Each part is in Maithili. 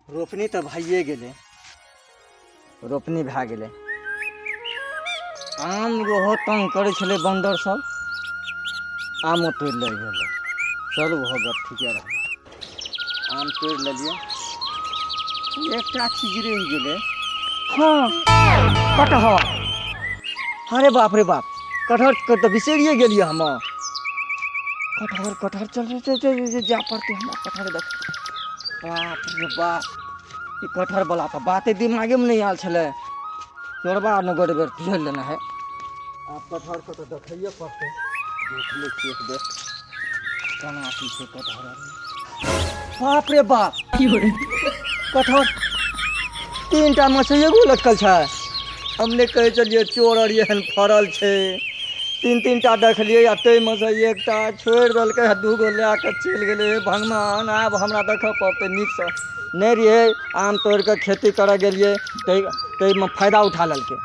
रोपनी तऽ भइए गेलै, रोपनी भए गेलै। आम ओहो तंग करै छलै बन्दर सब, आमो तोड़ि लै गेलै। चलू ओहो गप ठीके रहलै, आम तोड़ि लेलियै। एकटा चीज रहि गेलै, हँ कटहर। अरे बाप रे बाप, कटहर के तऽ बिसरिए गेलियै हम। कटहर कटहर, चल चल चल चल जा पड़तै हमरा कटहर देख। बाप रे बाप, ई कटहर वाला तऽ बाते दिमागेमे नहि आयल छलै। चोरबा ने गोटे बेर झेल लेने है। आब कटहर के तऽ देखैए पड़तै। देख लै छियै एक बेर केना की छै कटहर। बाप रे बाप, कटहर तीन टा मे से एगो लटकल छै। हम नहि कहै छलियै चोर आर एहन फड़ल छै। तीन तीन टा देखलियै आ ताहिमे से एकटा छोड़ि देलकै आ दूगो लए कऽ चलि गेलै। हे भगवान, आब हमरा देखऽ पड़तै नीकसँ। नहि रहियै आम तोड़ि कऽ खेती करऽ गेलियै, ताहिमे फायदा उठा लेलकै।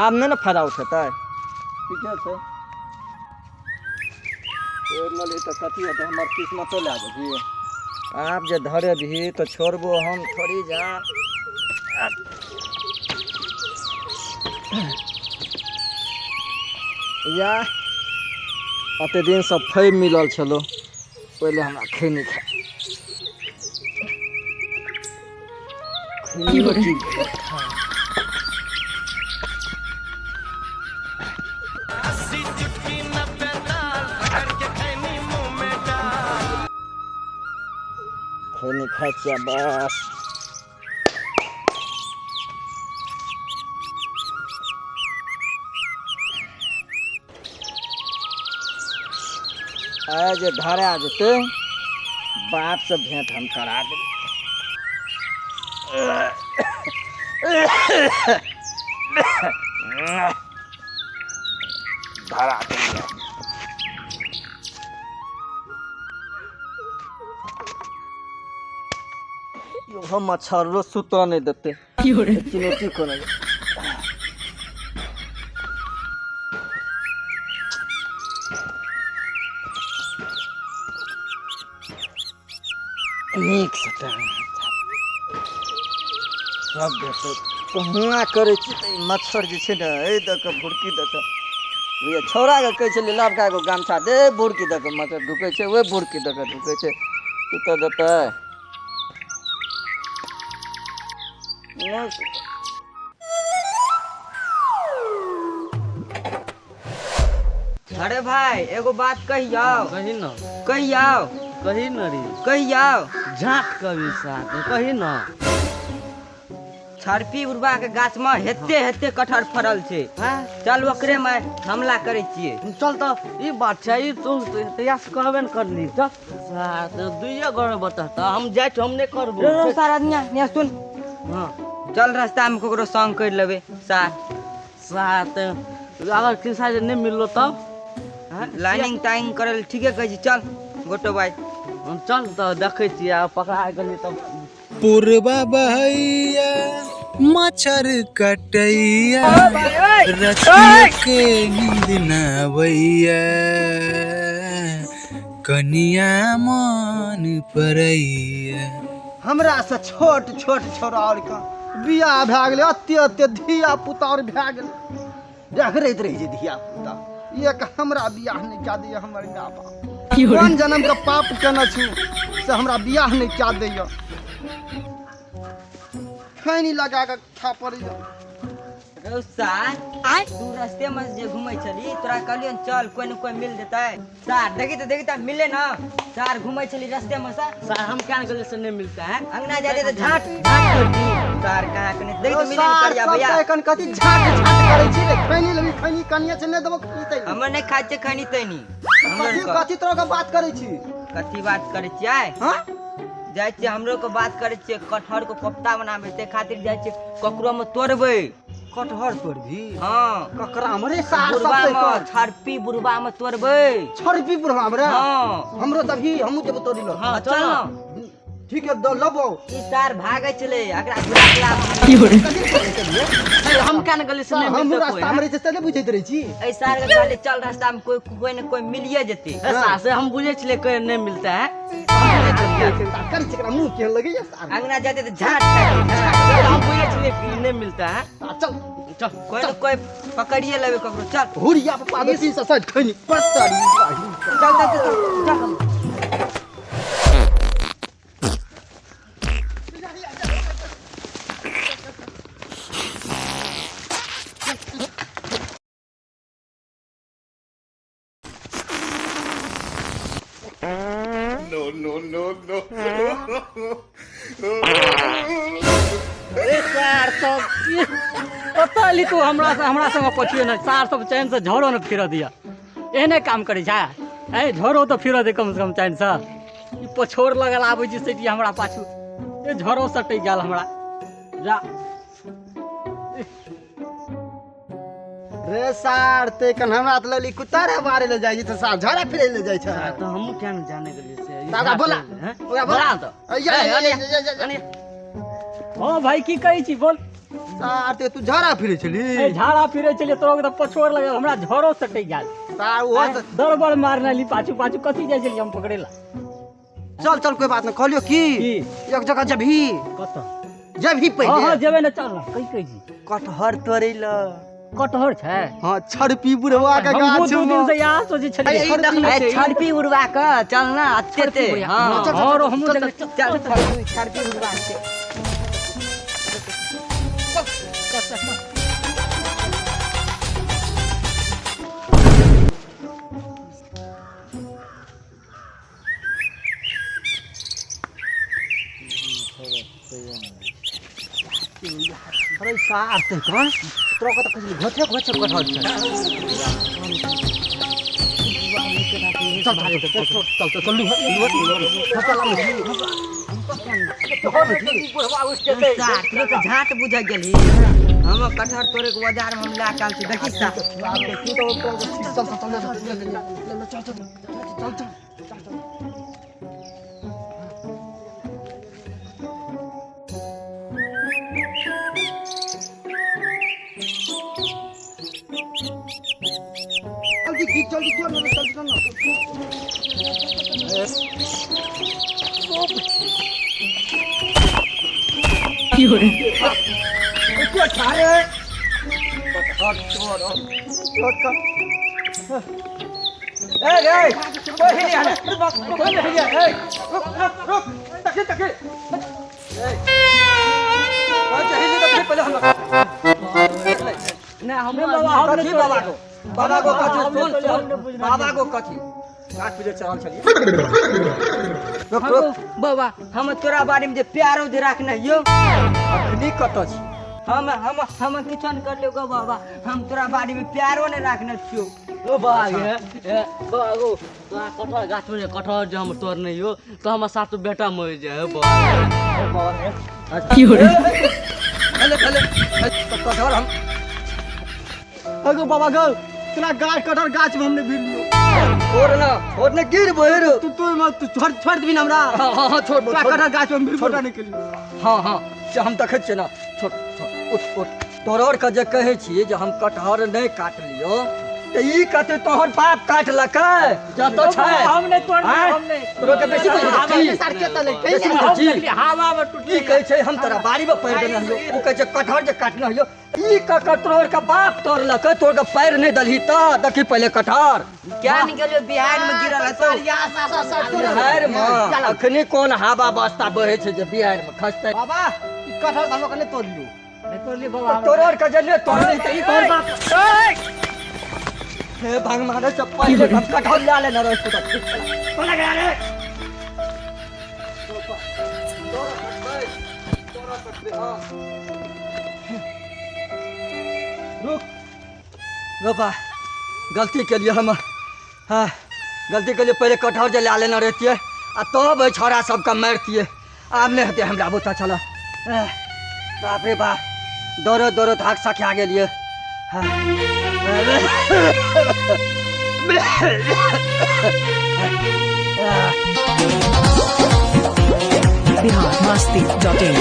आब नहि ने फायदा उठेतै। ठीके छै, तोड़ि लेलही तऽ कथी हेतै? हमर किस्मतो लए जेबही। आब जे धरेबही तऽ छोड़बो हम थोड़ी जा। या एते दिनसँ फै मिलल छलो, पहिले हमरा खैनी खा खैनियो की खैनी खाइ छियै बस। आइ जे धरा जेतै, बापसँ भेंट हम करा देबै। धरा देबै। इहो मच्छरो सुतऽ नहि देतै। चुनौती कोनो नीकसँ सब देखै कहुना करै छी तऽ ई मच्छर जे छै ने, एहि दऽ कऽ भुरकी दऽ कऽ बुझलियै। छौड़ाके कहै छलियै, लबका एगो गमछा दे, भुरकी दऽ कऽ मच्छर ढुकै छै, ओहि भुरकी दऽ कऽ ढुकै छै। सुतऽ देतै नहि सुतऽ। अरे भाई, एगो बात कहियौ? कही न। कहियौ? कही न रे। कहियौ? झाँट कभी साथ कही न। छरपी उड़बा के गाछ में हेते हेते कटहर फड़ल छै। हैं? चल, ओकरे में हमला करै छियै। चल तऽ, ई बात छै, ई तू तहिया से कहबे ने करली। चल साथ दुइये गोरे बता तऽ हम जाइ छी, हम नहि करबो। रो रो सारा निया निया सुन। हाँ। चल, रास्ता में ककरो संग कर लेबै साथ। साथ अगर किसा जे नहि मिललो तब? हैं? लाइनिंग ताइनिंग करै लए ठीके कहै छी। चल गोटो भाई। हम चल तऽ देखै छियै, आ पकड़ा गेली तब। पुरबा बहैया, मच्छर कटैया, रतिया के नींद न अबैया, कनिया मन परैया। हमरा से छोट छोट छोरा और के बियाह भए गेलै, एते एते धिया पुता और भए गेलै, रगड़ैत रहै छै धिया पुता। एक हमरा बियाह नहि कए दैया हमर माय बाप। कोन जन्म के पाप केने छु से हमरा बियाह नहि कए दैया? खैनी लगा कऽ खाय पड़ैया। रौ सार, तू रास्ते में जे घूमै छली, तोरा कहलियौ ने चल, कोई न कोई मिल जेतै। सार, देखी तऽ, देखी तऽ, मिले ना। सार, घूमै छली रास्ते में से। सर, हम क्या गेलियै से नहि मिलता है। अंगना जाते तऽ झाट झाट करती। सार, कहाँ कने देखी तऽ, मिले ने करिया सब भैया। तऽ एखन कथी झाट झाट करै छी रे? खैनी लेबी? खैनी कनिया छै, नहि देबो खैनी तैनी। हमर नहि खाइ छियै खैनी तैनी हमरो। कथी कथी तरह के बात करै छी? कथी बात करै छियै? हाँ। जाइ छियै, हमरो के बात करै छियै। कटहर के कोफ्ता बनाबै ताहि खातिर जाइ छियै, ककरो में तोड़बै। कटहर तोड़बी? हाँ। ककरा हमरे सार सब बुढ़वा तऽ में एखन छरपी बुढ़वा में तोड़बै। छरपी बुढ़वा हमरा? हाँ। हमरो तभी हमहूँ जेबो तोड़ी लो। हाँ, चल न। ठीक है, द लबो। ई सार भागै छलै, एकरा घुरा के लाब। कथी करै छलियै? हम क्या न गली से नहीं हमहूँ मिलते कोई रास्ता में रहै छै से नहि बुझैत रहै छी। एहि सार के कहले चल रास्ता में कोई कोई न कोई मिलिए जेते। ए, सार से हम बुझे छलियै कोई नहीं मिलता है। कर छै एकरा मुँह केहन लगैया सार। अंगना जाते तऽ झाट खाइ, झाट। हम बुझे छलियै कि नहीं मिलता है। चल चल कोई न कोई पकड़िए लेबे ककरो। चल हुरिया पप्पा दो 360 खैनी पत्तरी। चल चल चल चल। अरे सार सब कतऽ एली तू? हमरा से हमरा संग पछिए ने सार सब चैन से झोरो ने फिरऽ दिअ। एहने काम करै छै? ए झोरो तऽ फिरऽ दे कम से कम चैन से। ई पछोर लगल आबै छै सटि हमरा पाछू। ए झोरो सटि गेल हमरा। जा रे सार ते कन हमरा तऽ लगली कुत्ता रे मारे ले जाइ छै तऽ सार झड़ा फिरै ले जाइ छै। तो हम क्या न जाने के लिए से तऽ ओकरा बोला, हैं? ओकरा बोला। बोला तो। या, या, या, या, या, या। अने हाँ भाई की कहै छी बोल। सार ते तू झड़ा फिरै छली? ए झाड़ा फिरै छलियै तोरा तऽ पछोर लगल हमरा झोरो सटि गेल। सार ओहो तऽ दरबर मारने ली पाछू पाछू कथी जाइ छलियै हम पकड़े ला। चल चल कोई बात नहीं। कहलियो की की? एक जगह जबही। कतऽ जबही हाँ हाँ पहिले। जेबै ने चल ना। कही कहै छी? कटहर तोड़ै ल। कटहर छै? हाँ छड़पी बुढ़वा के हमहूँ गाछ 2 दिन में। से इएह सोचै छलियै। ए, छड़पी ए छड़पी उड़वा के चल ना अते हां चल, चल, और हमहूँ चल, देखबै। चल छड़पी छड़पी उड़वा के। अरे सार ते कन तोरा कत कसली घोचे घोचे कटहर छै। चल चल चल चल चल चल लू लू चल सार तोरा तऽ झाट बुझ गेलही। हम कटहर तोड़े के बाजार में हम लए के आयल छी। देखी सार। चल चल चल चल चल चल चल। जल्दी की जल्दी चल ना जल्दी चल ना। ए रे कोई नहीं आने, कोई नहीं आने। ए रुक रुक रुक तकी तकी। ए कोई चाहिए तो पहले हम नहीं हम बाबा, हम कथी बाबा को बाबा को कथी सुन सुन बाबा को कथी गाछ पे चढ़ल छलियै। रुक रुक बाबा हम तोरा बारे में जे प्यारो जे राखने हियो। अखनी कतऽ छी? हम हम हम किछो न कर गो बाबा। हम तोरा बारे में प्यारो नहीं राखने छियो। ओ बाबा गे, ए बाबा गो तोरा कटहर गाछ में कटहर जे हम तोड़ने हियो तो हमर सात बेटा मरि जाय है बाबा। पहले पहले कटहर हम अगो बाबा गो तोरा गाछ कटहर गाछ में हमने भीड़ लियो। छोड़ ना छोड़ ना गिर बहेर। तू तू मत तू छोड़ छोड़ देबी ना हमरा। हाँ हाँ हाँ छोड़ तोरा छोड़। कटहर गाछ में भीड़ बोटा निकली। हाँ हाँ से हम देखै छियै ना। छोड़ छोड़ उठ उठ। तोहर के जे कहै छियै जे हम कटहर नहि काटलियो तऽ ई कहतै तोहर बाप काटलकै जतऽ छै। हम नहि तोड़लियै, आँय? हम नहि। तोरो के बेसी बुझै छी? सार के तले बेसी हम बुझै छी? देखलियै, हवा में टूटलै। ई कहै छै हम तोरा बाड़ी में पैर देने हइयो। ओ कहै छै कटहर जे काटने हइयो। ई ककर तोहर के बाप तोड़लकै तोहर के पैर नहि दलही तऽ देखी पहिले कटहर। क्या निकलियो बिहार में गिरल हतो। बिहार में अखनी कोन हवा बस्ता बहै छै जे बिहार में खसतै? बाबा ई कटहर हम लोग नहीं तोड़लियो। नहि तोड़लियै बाबा। तोहर के जे नहि तोड़ली तऽ ई तोहर बाप। हे भगवान से पहिले हम कटहर लए लेने रहितौ तऽ ठीक छलै। कोना गया रे? रुक रोपा गलती के लिए हम हाँ गलती के लिए पहले कटहर जे लए लेने रहितियै आ तब एहि छौड़ा सबके मारितियै। आब नहि हेतै हमरा बुता। चल बाप रे बाप दौड़ो दौड़ो धाक सखिया गेलियै। बिहार मस्ती.in।